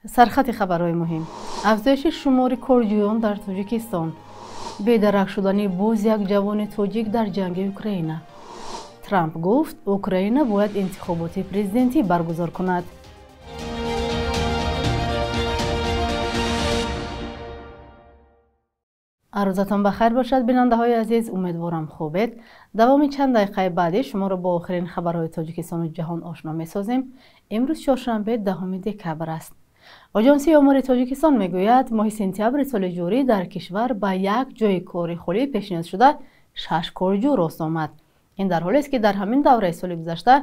Сархати хабарҳои муҳим: афзоиши шумори корҷӯён дар Тоҷикистон, бедарак шудани боз як ҷавони тоҷик дар ҷанги Украина. Трамп гуфт, Украина бояд интихоботи президентӣ баргузор кунад. Арӯзатон ба хайр бошад, бинандаҳои азиз, умедворам хубед. Давоми чанд дақиқаи баъдӣ шуморо бо охирин хабарҳои Тоҷикистону ҷаҳон ошно месозем. Имрӯз чоршанбе, 10 декабр аст. Оҷонсии омори Тоҷикистон мегӯяд, моҳи сентябри соли ҷорӣ дар кишвар ба як ҷойи кори холӣ пешниҳод шуда 6 корҷӯ рост омад. Ин дар ҳолест, ки дар ҳамин давраи соли гузашта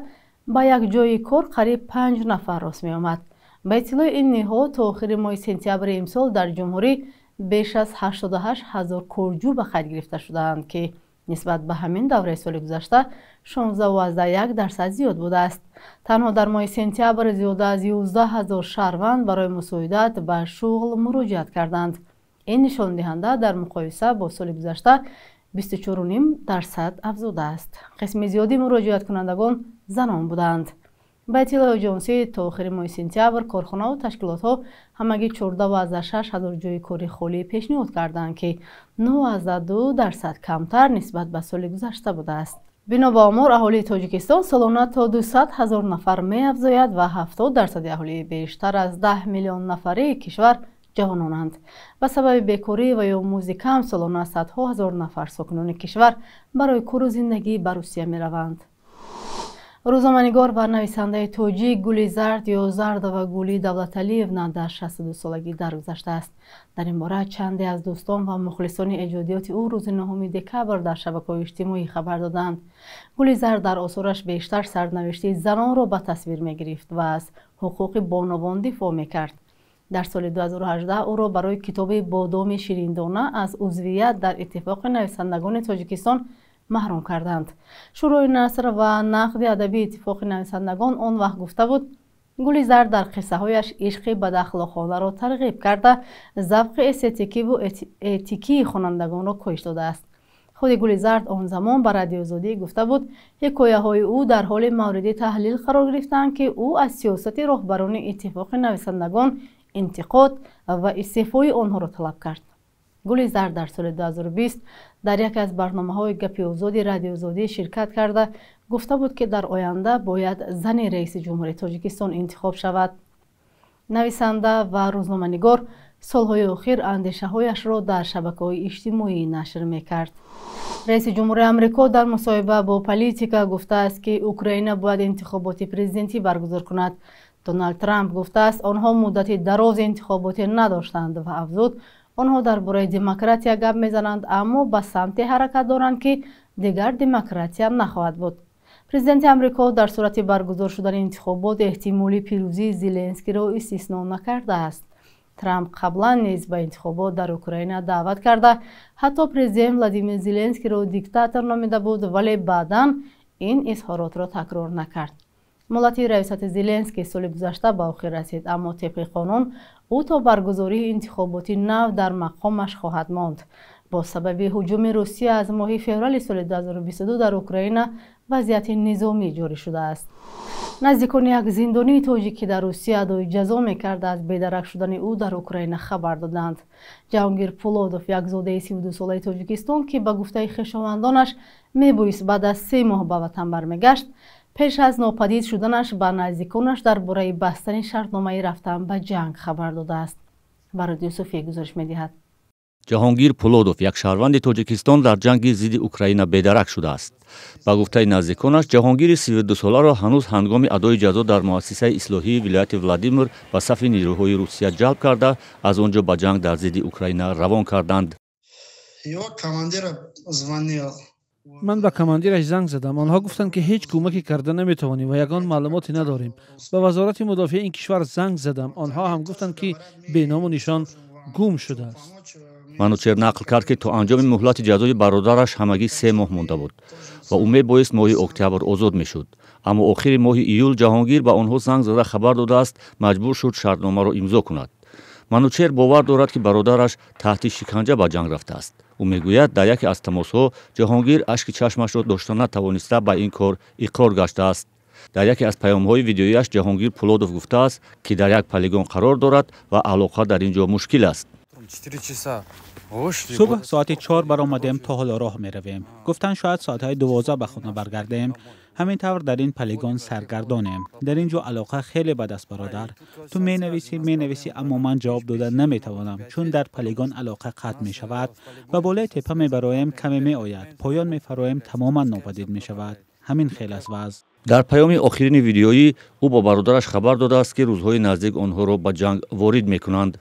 ба як ҷойи кор қариб 5 нафар рост меомад. Ба иттилои ин ниҳод, то охири моҳи сентябри имсол дар ҷумҳурӣ беш аз 88 ҳазор корҷӯ ба қайд гирифта шудаанд, ки нисбат ба ҳамин давраи соли гузашта 16,1% зиёд будааст. Танҳо дар моҳи сентябр зиёда аз 11 ҳазор шаҳрванд барои мусоидат ба шуғл муроҷиат карданд. Ин нишондиҳанда дар муқоиса бо соли гузашта 24,5% афзудааст. Қисми зиёди муроҷиаткунандагон занон буданд. Ба иттилои оҷонсӣ, то охири моҳи сентябр корхонаву ташкилотҳо ҳамагӣ 14,6 ҳазор ҷойи кори холӣ пешниҳод карданд, ки 9,2% камтар нисбат ба соли гузашта будааст. Бино ба омор, аҳолии Тоҷикистон солона то 200 ҳазор нафар меафзояд ва 70% аҳолии бештар аз 10 миллион нафарии кишвар ҷавононанд. Ба сабаби бекорӣ ва ё музди кам солона садҳо ҳазор нафар сокинони кишвар барои кору зиндагӣ ба Русия мераванд. Рӯзноманигор ва нависандаи тоҷик Гули Зард ё Зардова Гули Давлаталиевна дар 62 солагӣ даргузаштааст. Дар ин бора чанде аз дӯстон ва мухлисони эҷодиёти ӯ рӯзи 9 декабр дар шабакаҳои иҷтимоӣ хабар доданд. Гули Зард дар осораш бештар сарнавишти занонро ба тасвир мегирифт ва аз ҳуқуқи бонувон дифоъ мекард. Дар соли 2018 ӯро барои китоби «Бодоми шириндона» аз узвият дар Иттифоқи нависандагони Тоҷикистон маҳрум карданд. Шӯрои наср ва нақди адабии Иттифоқи нависандагон он вақт гуфта буд, Гули Зард дар қиссаҳояш ишқи бадахлоқонаро тарғиб карда, завқи эстетикиву этикии хонандагонро коҳиш додааст. Худи Гули Зард он замон ба Радиоозодӣ гуфта буд, ҳикояҳои ӯ дар ҳоли мавриди таҳлил қарор гирифтанд, ки ӯ аз сиёсати роҳбарони Иттифоқи нависандагон интиқод ва истеъфои онҳоро талаб кард. Гули Зард дар соли 2020 дар яке аз барномаҳои Гапи озоди Радиоозодӣ ширкат карда гуфта буд, ки дар оянда бояд зани раиси ҷумҳури Тоҷикистон интихоб шавад. Нависанда ва рӯзноманигор солҳои охир андешаҳояшро дар шабакаҳои иҷтимоӣ нашр мекард. Раиси ҷумҳури Амрико дар мусоҳиба бо Политика гуфтааст, ки Украина бояд интихоботи президентӣ баргузор кунад. Доналд Трамп гуфтааст, онҳо муддати дарози интихоботе надоштанд ва афзуд, онҳо дар бораи демократия гап мезананд, аммо ба самте ҳаракат доранд, ки дигар демократия нахоҳад буд. Президенти Амрико дар сурати баргузор шудани интихобот эҳтимоли пирӯзии Зеленскиро истисно накардааст. Трамп қаблан низ ба интихобот дар Украина даъват карда, ҳатто президент Владимир Зеленскиро диктатор номида буд, вале баъдан ин изҳоротро такрор накард. Муҳлати раёсати Зеленский соли гузашта ба охир расид, аммо тибқи қонун ӯ то баргузории интихоботи нав дар мақомаш хоҳад монд. Бо сабаби ҳуҷуми Русия аз моҳи феврали соли 2022 дар Украина вазъияти низомӣ ҷорӣ шудааст. Наздикони як зиндонии тоҷик, ки дар Русия адои ҷазо мекард, аз бедарак шудани ӯ дар Украина хабар доданд. Ҷаҳонгир Пулодов, як зодаи 32-солаи Тоҷикистон, ки ба гуфтаи хешовандонаш мебоист баъд аз 3 моҳ ба ватан бармегашт, пеш аз нопадид шуданаш ба наздиконаш дар бораи бастани шартномаи рафтан ба ҷанг хабар додааст. Барод Юсуфӣ гузориш медиҳад. Ҷаҳонгир Пулодов, як шаҳрванди Тоҷикистон, дар ҷанги зидди Украина бедарак шудааст. Ба гуфтаи наздиконаш, Ҷаҳонгири 32-соларо ҳанӯз ҳангоми адои ҷазо дар муассисаи ислоҳии вилояти Владимир ба сафи нирӯҳои Русия ҷалб карда, аз он ҷо ба ҷанг дар зидди Украина равон карданд. Ман ба командираш занг задам. Онҳо гуфтанд, ки ҳеҷ кӯмаке карда наметавонем ва ягон маълумоте надорем. Ба вазорати мудофиаи ин кишвар занг задам. Онҳо ҳам гуфтанд, ки беному нишон гум шудааст. Манучер нақл кард, ки то анҷоми муҳлати ҷазои бародараш ҳамагӣ 3 моҳ монда буд ва ӯ мебоист моҳи октябр озод мешуд. Аммо охири моҳи июл Ҷаҳонгир ба онҳо занг зада хабар додааст, маҷбур шуд шартномаро имзо кунад. Манучер бовар дорад, ки бародараш таҳти шиканҷа ба ҷанг рафтааст. Ӯ мегӯяд, дар яке аз тамосҳо Ҷаҳонгир ашки чашмашро дошта натавониста ба ин кор иқрор гаштааст. Дар яке аз паёмҳои видеояш Ҷаҳонгир Пулодов гуфтааст, ки дар як полигон қарор дорад ва алоқа дар ин ҷо мушкил аст. Субҳ соати 4 баромадем, то ҳоло роҳ меравем. Гуфтанд, шояд соатҳои 12 ба хона баргардем. Ҳамин тавр дар ин полигон саргардонем. Дар ин ҷо алоқа хеле бад аст, бародар. Ту менависӣ, менависӣ, аммо ман ҷавоб дода наметавонам, чун дар полигон алоқа қатъ мешавад. Ба болои теппа мебароем, каме меояд, поён мефароем, тамоман нопадид мешавад. Ҳамин хел аст вазъ. Дар паёми охирини видеоӣ ӯ бо бародараш хабар додааст, ки рӯзҳои наздик онҳоро ба ҷанг ворид мекунанд.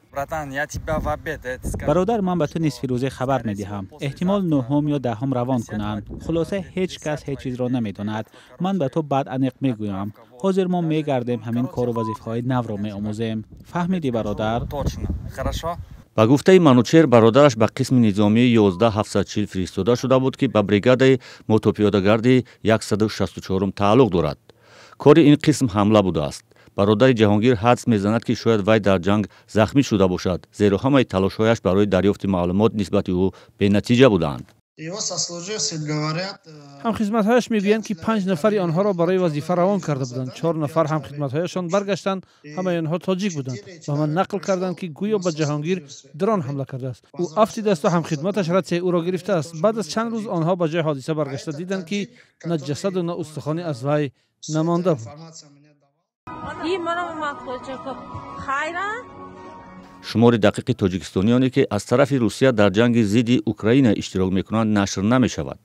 Бародар, ман ба ту нисфирӯзӣ хабар медиҳам. Эҳтимол 9-ум ё 10-ум равон кунанд. Хулоса, ҳеҷ кас ҳеҷ чизро намедонад. Ман ба ту баъд аниқ мегӯям. Ҳозир мо мегардем, ҳамин кору вазифаҳои навро меомӯзем. Фаҳмидӣ, бародар? Ба гуфтаи Манучер, бародараш ба қисми низомии 11740 фиристода шуда буд, ки ба бригадаи мотопиёдагарди 164 тааллуқ дорад. Кори ин қисм ҳамла будааст. Бародари Ҷаҳонгир ҳадс мезанад, ки шояд вай дар ҷанг захмӣ шуда бошад, зеро ҳамаи талошҳояш барои дарёфти маълумот нисбати ӯ бенатиҷа буданд. Ҳамхизматҳояш мегӯянд, ки 5 нафари онҳоро барои вазифа равон карда буданд. 4 нафар ҳамхизматҳояшон баргаштанд, ҳамаи онҳо тоҷик буданд. Ба ман нақл карданд, ки гӯё ба Ҷаҳонгир дрон ҳамла кардааст. Ӯ афтидасту ҳамхидматаш ратсияи ӯро гирифтааст. Баъд аз чанд рӯз онҳо ба ҷои ҳодиса баргашта диданд, ки на ҷасаду на устухоне аз вай намонда буд. Шумори дақиқи тоҷикистониёне, ки аз тарафи Русия дар ҷанги зидди Украина иштирок мекунанд, нашр намешавад.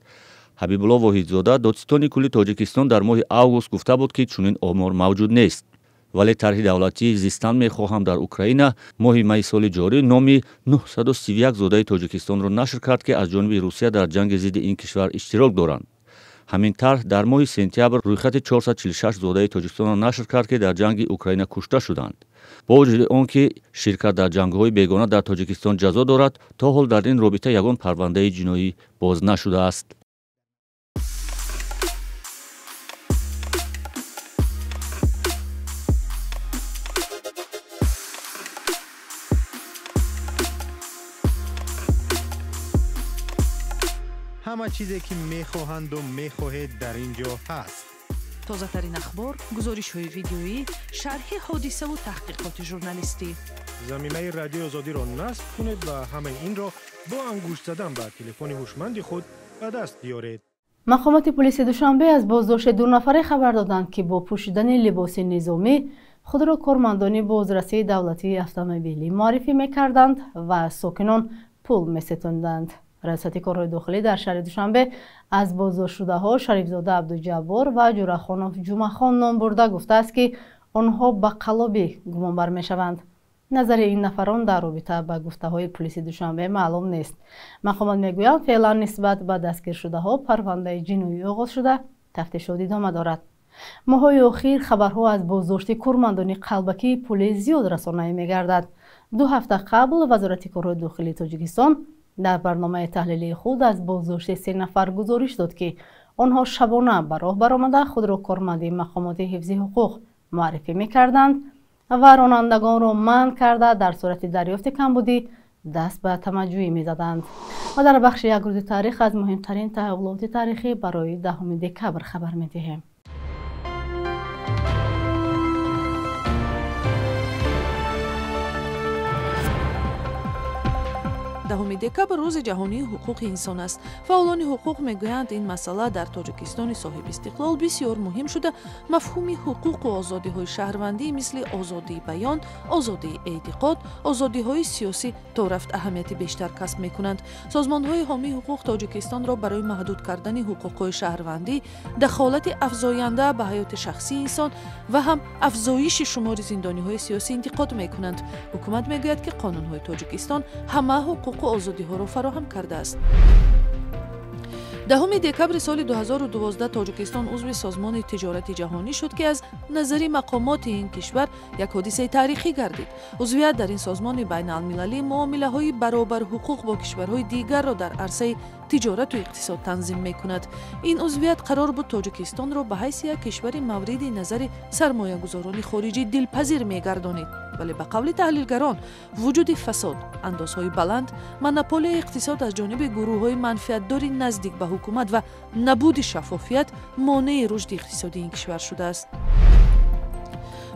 Ҳабибулло Воҳидзода, додситони кулли Тоҷикистон, дар моҳи август гуфта буд, ки чунин омор мавҷуд нест. Вале тарҳи давлатии «Зистан мехоҳам дар Украина» моҳи майи соли ҷорӣ номи 931 зодаи Тоҷикистонро нашр кард, ки аз ҷониби Русия дар ҷанги зидди ин кишвар иштирок доранд. Ҳамин тарҳ дар моҳи сентябр рӯйхати 446 зодаи Тоҷикистонро нашр кард, ки дар ҷанги Украина кушта шуданд. Бо вуҷуди он ки ширкат дар ҷангҳои бегона дар Тоҷикистон ҷазо дорад, то ҳол дар ин робита ягон парвандаи ҷиноӣ боз нашудааст. Ҳама чизе ки мехоҳанду мехоҳед дар ин ҷо ҳаст. Тозатарин ахбор, гузоришҳои видеоӣ, шарҳи ҳодисаву таҳқиқоти журналистӣ. Замимаи Радиои Озодиро насб кунед ва ҳамаи инро бо ангушт задан ба телефони ҳушманди худ ба даст биёред. Мақомоти полиси Душанбе аз боздошти 2 нафаре хабар доданд, ки бо пӯшидани либоси низомӣ худро кормандони бозрасии давлатии автомобилӣ муаррифӣ мекарданд ва аз сокинон пул месетонданд. Раёсати корҳои дохилӣ дар шаҳри Душанбе аз боздоштшудаҳо Шарифзода Абдуҷаббор ва Ҷурахонов Ҷумахон ном бурда гуфтааст, ки онҳо ба қаллобӣ гумонбар мешаванд. Назари ин нафарон дар робита ба гуфтаҳои полиси Душанбе маълум нест. Мақомот мегӯянд, феълан нисбат ба дастгиршудаҳо парвандаи ҷиноӣ оғоз шуда, тафтишот идома дорад. Моҳҳои охир хабарҳо аз боздошти кормандони қалбакии полис зиёд расонаӣ мегардад. 2 ҳафта қабл Вазорати корҳои дохилии Тоҷикистон дар барномаи таҳлилии худ аз боздошти 3 нафар гузориш дод, ки онҳо шабона ба роҳ баромада худро корманди мақомоти ҳифзи ҳуқуқ муаррифӣ мекарданд ва ронандагонро манъ карда дар сурати дарёфти камбудӣ даст ба тамаҷҷӯӣ мезаданд. Ва дар бахши «Як рӯзи таърих» аз муҳимтарин таҳаввулоти таърихӣ барои 10 декабр хабар медиҳем. 10 декабр рӯзи ҷаҳонии ҳуқуқи инсон аст. Фаъолони ҳуқуқ мегӯянд, ин масъала дар Тоҷикистони соҳибистиқлол бисёр муҳим шуда, мафҳуми ҳуқуқу озодиҳои шаҳрвандӣ мисли озодии баён, озодии эътиқод, озодиҳои сиёсӣ то рафт аҳамияти бештар касб мекунанд. Созмонҳои ҳомии ҳуқуқ Тоҷикистонро барои маҳдуд кардани ҳуқуқҳои шаҳрвандӣ, дахолати афзоянда ба ҳаёти шахсии инсон ва ҳам афзоиши шумори зиндониҳои сиёсӣ интиқод мекунанд. Ҳукумат мегӯяд, ки қонунҳои Тоҷикистон ҳама ҳуқуқу озодиҳоро фароҳам кардааст. 10 декабри соли 2012 Тоҷикистон узви Созмони тиҷорати ҷаҳонӣ шуд, ки аз назари мақомоти ин кишвар як ҳодисаи таърихӣ гардид. Узвият дар ин созмони байналмилалӣ муомилаҳои баробарҳуқуқ бо кишварҳои дигарро дар арсаи тиҷорату иқтисод танзим мекунад. Ин узвият қарор буд Тоҷикистонро ба ҳайси як кишвари мавриди назари сармоягузорони хориҷӣ дилпазир мегардонид. Вале ба қавли таҳлилгарон, вуҷуди фасод, андозҳои баланд, монополияи иқтисод аз ҷониби гурӯҳҳои манфиатдори наздик ба ҳукумат ва набуди шаффофият монеи рушди иқтисодии ин кишвар шудааст.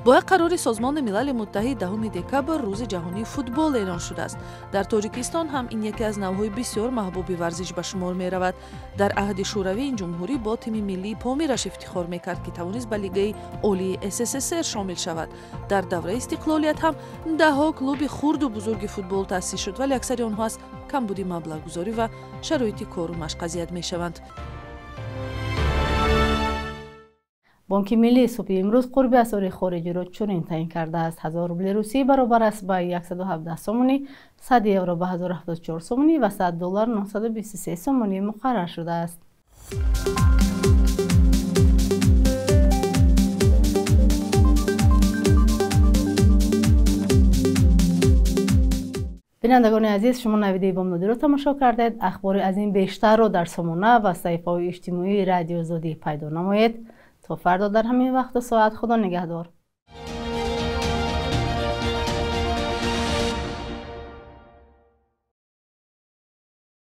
Бо як қарори Созмони Милали Муттаҳид 10 декабр рӯзи ҷаҳонии футбол эълон шудааст. Дар Тоҷикистон ҳам ин яке аз навъҳои бисёр маҳбуби варзиш ба шумор меравад. Дар аҳди Шӯравӣ ин ҷумҳурӣ бо тими миллии Помираш ифтихор мекард, ки тавонист ба Лигаи Олии СССР шомил шавад. Дар давраи истиқлолият ҳам даҳҳо клуби хурду бузурги футбол таъсис шуд, вале аксари онҳо аз камбуди маблағгузорӣ ва шароити кору машқ азият мешаванд. Бонки Миллӣ субҳи имрӯз қурби асъори хориҷиро чунин таъин кардааст. 1000 рубли русӣ баробар аст ба 117 сомонӣ, 100 евро ба 1074 сомонӣ ва 100 доллар 923 сомонӣ муқаррар шудааст. Бинандагони азиз, шумо навидаи бомдодиро тамошо кардед. Ахбори аз ин бештарро дар сомона ва саҳифаҳои иҷтимоии Радиои Озодӣ пайдо намоед. То фардо дар ҳамин вақту соат, Худо нигаҳдор.